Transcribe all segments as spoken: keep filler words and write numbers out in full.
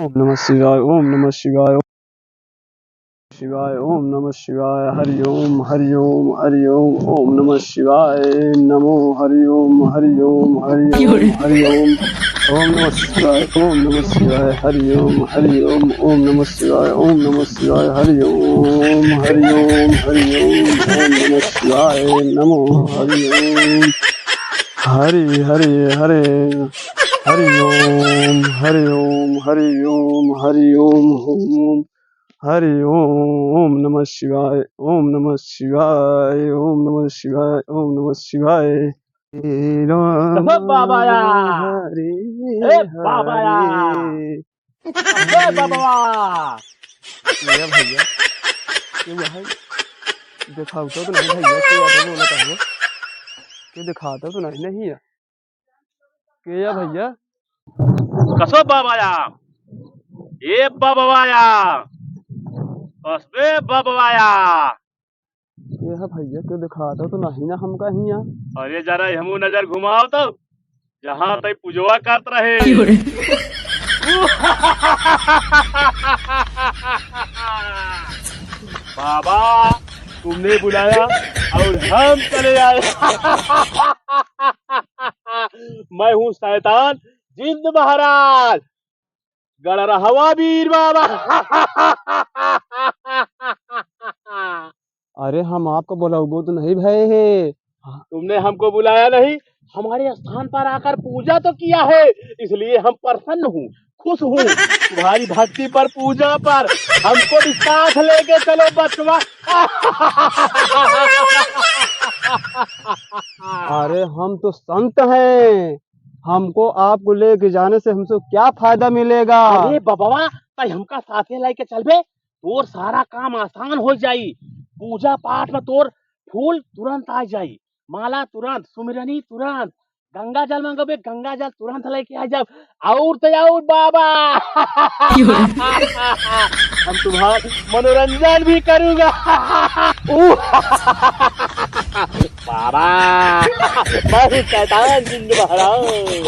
ओम नमः शिवाय, ओम नमः शिवाय, शिवाय, ओम नमः शिवाय, हरि ओम, हरि ओम, हरि ओम, ओम नमः शिवाय, नमो हरि ओम, हरि ओम, हरि ओम, हरि ओम, ओम नमः शिवाय, ओम नमः शिवाय, हरि ओम, हरि ओम, ओम नमः शिवाय, ओम नमः शिवाय, हरि ओम, हरि ओम, हरि ओम, ओम नमः शिवाय, नमो हरि ओम। हरि हरि हरे हरि ओम हरि ओम हरि ओम हरि ओम ओम हरि ओम। ओम नमः शिवाय, ओम नमः शिवाय, ओम नमः शिवाय, ओम नमः शिवाय। हे राम, बाबा या। हरे ए बाबा या। हरे। ए बाबा। ये भैया, ये भाई, दिखावत तो नहीं भैया, के बात बोलत है वो? के दिखावत तो नहीं, नहीं है। के या भैया? कसो बाबा या? ए बाबा या? कसबे बाबा या? के है भैया, के दिखावत तो नहीं ना हमका हिया। अरे जरा हमू नजर घुमाओ तो, जहाँ तई पूजवा करत रहे। क्यों रे? बाबा, तुमने बुलाया और हम चले आए। मैं हूँ शैतान जिंद महाराज, गड़रहवा वीर बाबा। अरे, हम आपको बुलाउबो तो नहीं भए है। तुमने हमको बुलाया नहीं, हमारे स्थान पर आकर पूजा तो किया है, इसलिए हम प्रसन्न हूँ, खुश हूँ। तुम्हारी भक्ति पर, पूजा पर हमको भी साथ लेके चलो बचवा। अरे, हम तो संत हैं, हमको आपको लेके जाने से हमसे क्या फायदा मिलेगा? अरे बबवा, तई हमका साथे लेके चलबे, तोर सारा काम आसान हो जाई। पूजा पाठ में तोर फूल तुरंत आ जाई, माला तुरंत, सुमिरनी तुरंत, गंगा जल मंगबे, गंगा जल तुरंत लेके आ जाब। और तो और बाबा, हम तुम्हार मनोरंजन भी करूँगा। बाबा, मैं शैतान जिंद महाराज।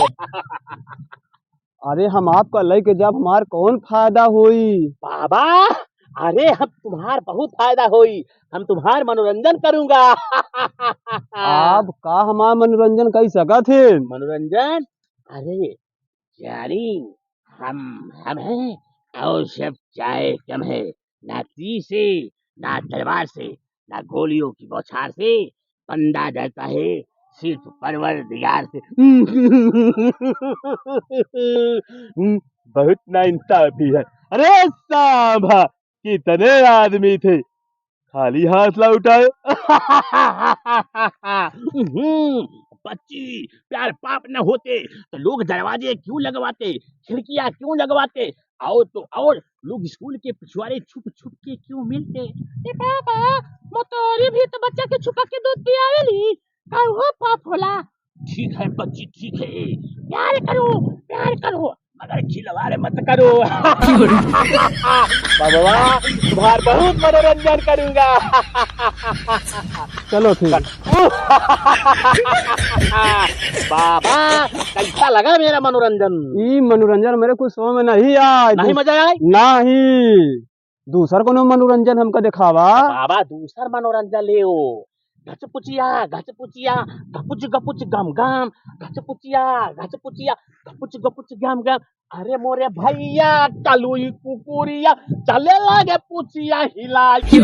अरे, हम आपका लेके जाब, हमार कौन फायदा होई? बाबा, अरे, हम तुम्हार बहुत फायदा होई, हम तुम्हार मनोरंजन करूँगा। आप का हमार मनोरंजन कर सकत है? मनोरंजन? अरे, जानी, हम, हम हैं और सब चाय कम है, ना तीर से, ना तलवार से, ना गोलियों की बौछार से, बंदा डरता है सिर्फ परवरदिगार से। बहुत नाइंसाफी है। अरे सांभा, कितने आदमी थे, खाली हाथ लौट आए। हम्म, बच्ची, प्यार पाप न होते तो लोग दरवाजे क्यों लगवाते, खिड़कियां क्यों लगवाते? और तो और, लोग स्कूल के पिछवाड़े छुप छुप के क्यों मिलते? ए बाबा, मतोरी भी तो बच्चा के छुपा के दूध पियावेली, का वो पाप होला? ठीक है बच्ची, ठीक है, प्यार करो, प्यार करो, मगर खिलवाड़ मत करो। बाबा, तुम्हार बहुत मनोरंजन करूँगा। चलो ठीक। बाबा, कैसा लगा मेरा मनोरंजन? ई मनोरंजन मेरे कुछ समझ में नहीं आए। नहीं मजा आए? नहीं। दूसर कोनो मनोरंजन हमका देखावा। बाबा, दूसर मनोरंजन लेओ। घचपुचिया, घचपुचिया, गपुच गपुच गम गम। घचपुचिया, घचपुचिया, गपुच गपुच गम गम। अरे मोरे भैया, कलुई कुकुरिया चले लागे पुचिया हिला के।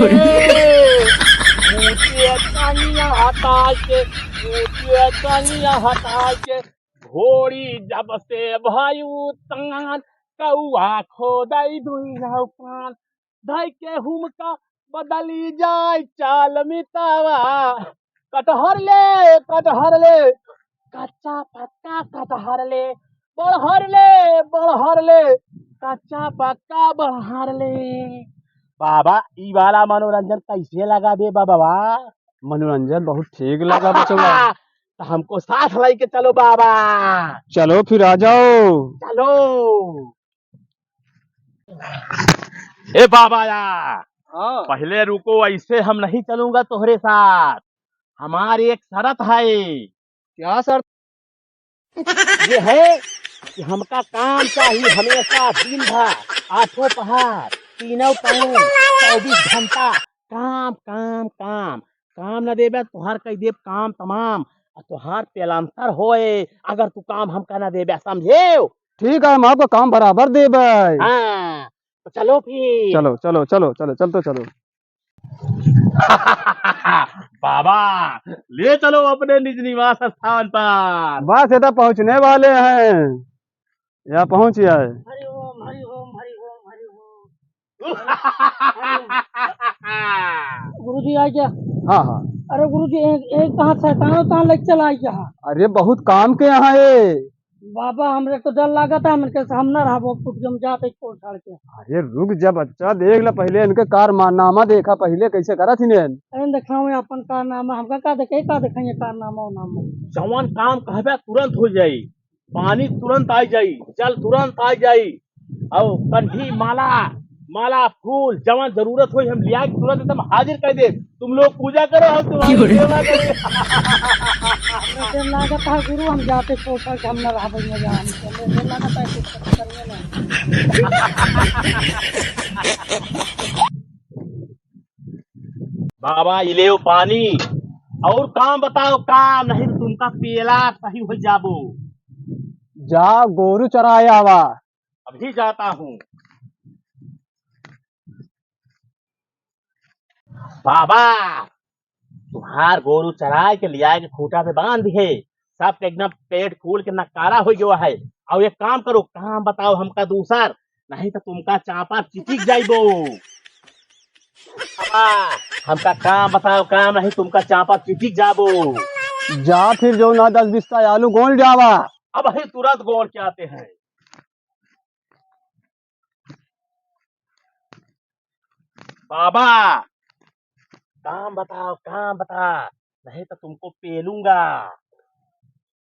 मुझे टंगिया हटा के, मुझे टंगिया हटा के, घोड़ी जब से भयू तान, कौआ खोदई दुई नौ पान, धई के हुमका बदली जाए चाल मितावा। कटहर ले, कटहर ले, कच्चा पक्का कटहर ले, बड़हर ले, बड़हर ले, कच्चा पक्का बड़हर ले। बाबा, ई वाला मनोरंजन कैसे लगा बे बाबा? मनोरंजन बहुत ठीक लगा बचवा। तो हमको साथ लेके चलो बाबा। चलो फिर आ जाओ। चलो। ए बाबा या, हाँ। पहले रुको, ऐसे हम नहीं चलूंगा तोहरे साथ। हमारी एक शर्त है। क्या शर्त? ये है, कि हमका काम चाही हमेशा, दिन भर, आठों पहर, तीनों टाइम, चउबीस घंटा काम, काम, काम। काम न देबे, तोहार कइ देब काम तमाम, अउर तोहार पेलांतर होए, अगर तू काम हमका न देबे, समझेव? ठीक है, हम आपका काम बराबर देबे। हाँ, तो चलो फिर। चलो, चलो, चलो, चलो, चल तो चलो। बाबा, ले चलो अपने निज निवास स्थान पर। बस, ये तो पहुँचने वाले हैं, यहाँ पहुँच गया है। हरि ओम, हरि ओम, हरि ओम, हरि ओम। गुरुजी आ गया। हाँ, हाँ। अरे गुरुजी, एक, एक कहाँ शैतान उतान लेके चला आ गया। अरे बहुत काम के यहाँ है। बाबा, हमरे तो डर लागत है, हमन के हम ना रहबो, फुट के हम जाते कोट झाड़ के। अरे रुक जा बच्चा, देख ले पहिले इनके कारनामा देखा, पहिले कैसे करत हिने। अरे देखा हूँ अपन कारनामा, हमका का देखे, का देखेंगे कारनामा उनामा। जवन काम कहबे तुरंत हो जाई, पानी तुरंत आ जाई, जल तुरंत आ जाई, अउर कंठी माला, माला फूल जवन जरूरत होई हम लिया के तुरंत एकदम हाजिर कर दे। तुम लोग पूजा करो, हम तुम्हारी क्यों रे? सेवा करें। हमरे डर लागत है गुरु, हम जाते छोड़ के हम न रहबे, न जान के। हमरे डर लागत है कुछ करिए ना। बाबा, ई लेव पानी अउर काम बताओ, काम नहीं तो तुमका पेला सही हो जाबो। जा गोरू चराया आवा। अभी जाता हूँ। बाबा, तुहार गोरू चराए के लियाए के खूँटा पे बाँध दिहे, सबके एकदम पेट फूल के नकारा होइ गयो है। अउर एक काम करो, काम बताओ हमका दूसर, नहीं तो तुमका चाँपा चिटिक जाइबो। बाबा, हमका काम बताओ, काम नहीं तुमका चाँपा चिटिक जाबो। जा फिर जो ना दस बिस्ता आलू गोल जावा। अबहीं तुरंत गोल के आते हैं। बाबा, काम बताओ, काम बता, नहीं तो तुमको पेलूंगा।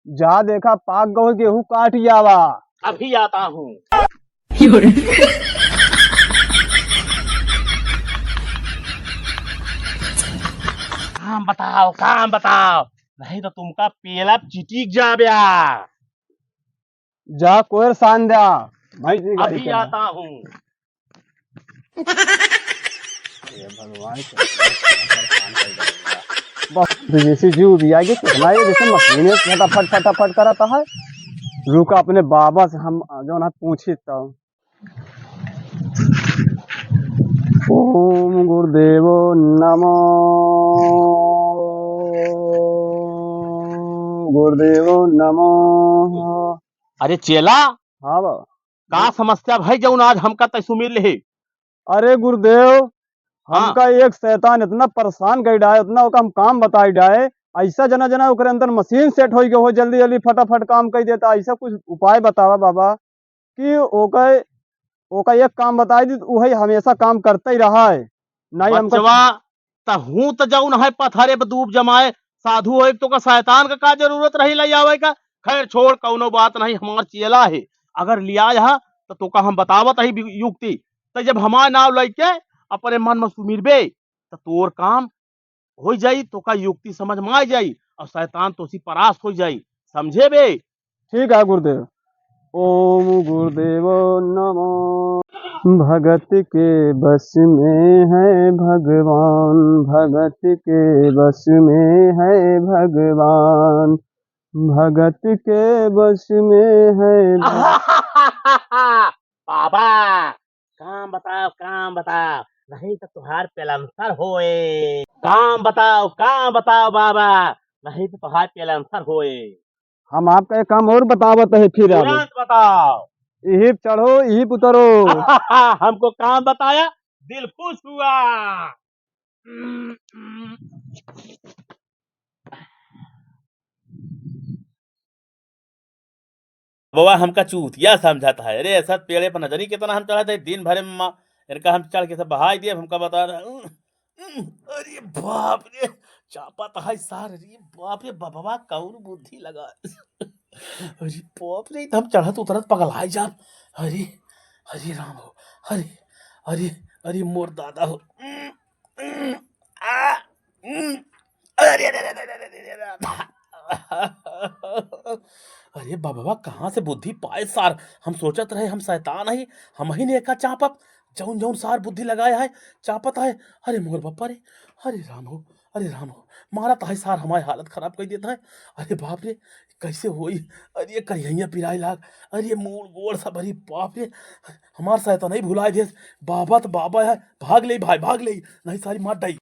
जा देखा, पाक गो गेहूं काट आवा। अभी आता हूँ। काम बताओ, काम बताओ, नहीं तो तुमका पेला चिटिक जाब्या। जा कोयर सान द्या, भैंस की गाड़ी अभी चला। आता हूँ। ये भगवान, परेशान कर देगा। बस, तो जैसे जीव भी आगे कितना ये जैसे मशीन है, फटाफट, फटाफट कराता है। रुका, अपने बाबा से हम जौन है पूछी तो। ओम गुरुदेवो नमो, गुरुदेवो नमो। अरे चेला, हाँ बाबा। का समस्या भाई जौन आज हमका तै सुमिर लेहे? अरे गुरुदेव, हाँ। हमका एक शैतान इतना परेशान कइ डाए, इतना ओका हम काम बताई डाए, ऐसा जना जना ओकरे अंदर मशीन सेट होइ गयो हो, जल्दी जल्दी फटाफट काम कइ देता, ऐसा कुछ उपाय बतावा बाबा कि ओका, ओका एक काम बताई दी, उहइ हमेशा काम करते ही रहा है। नहीं हमका बचवा, तहूँ त जौन है पथरे पे दूब जमाए साधु होए, तोका शैतान का का जरूरत रही लइ आवे का? खैर छोड़, कौनो बात नहीं, हमार चेला है, अगर लियाय हा त तोका हम बतावत ही बि-, युक्ति। त जब हमार नाव लइके अपने मन में सुमिरबे त तोर काम होइ जाई, तोका युक्ति समझ में आ जाई अउर शैतान तोसी परास्त होइ जाई, समझे बे? ठीक है गुरुदेव। ओम गुरुदेवो नमो। भगत के बस में है भगवान, भगत के बस में है भगवान, भगत के बस में है भगवान। बाबा, काम बताओ, काम बताओ, नहीं तो तुहार पेलंसर होए। काम बताओ, काम बताओ बाबा, नहीं तो तुहार पेलंसर होए। हम आपका एक काम और बतावत है फिर आगे। तुरंत बताओ। इही पे चढ़ो, इही पे उतरो। हमको काम बताया, दिल खुश हुआ। बबा हमका चूतिया समझत है। अरे, ऐसा पेड़े पर नजरी कितना हम चढ़त है, दिन भरे में मा-, इनका हम चढ़ के सब बहाई दिए, हमका बता रहा है। उम, उम, अरे बाप रे, चापत है सार, अरे बाप रे, बबवा कौन बुद्धि लगा। अरे बाप रे, हम चढ़त उतरत पगलाए जाब। अरे, अरे राम हो, अरे, अरे, अरे मोर दादा हो। उम, उम, आ, उम, अरे, अरे, अरे। अरे बाबा, कहाँ से बुद्धि पाए सार? हम सोचत रहे हम शैतान हई, हमही ने एका चापब। जौन जौन सार बुद्धि लगाए है, चापत है। अरे मोर बापा रे, अरे राम हो, अरे राम हो, मारत है सार, हमारी हालत खराब कर देत है। अरे बाप रे, कैसे होई? अरे करिहैया पिराए लाग, अरे मूड़ गोड़ सब, अरे बाप रे, हमार शैतान ही भुलाए देस। बाबा तो बाबा है, भाग ले भाई, भाग ले, नहीं सारी मार डाई।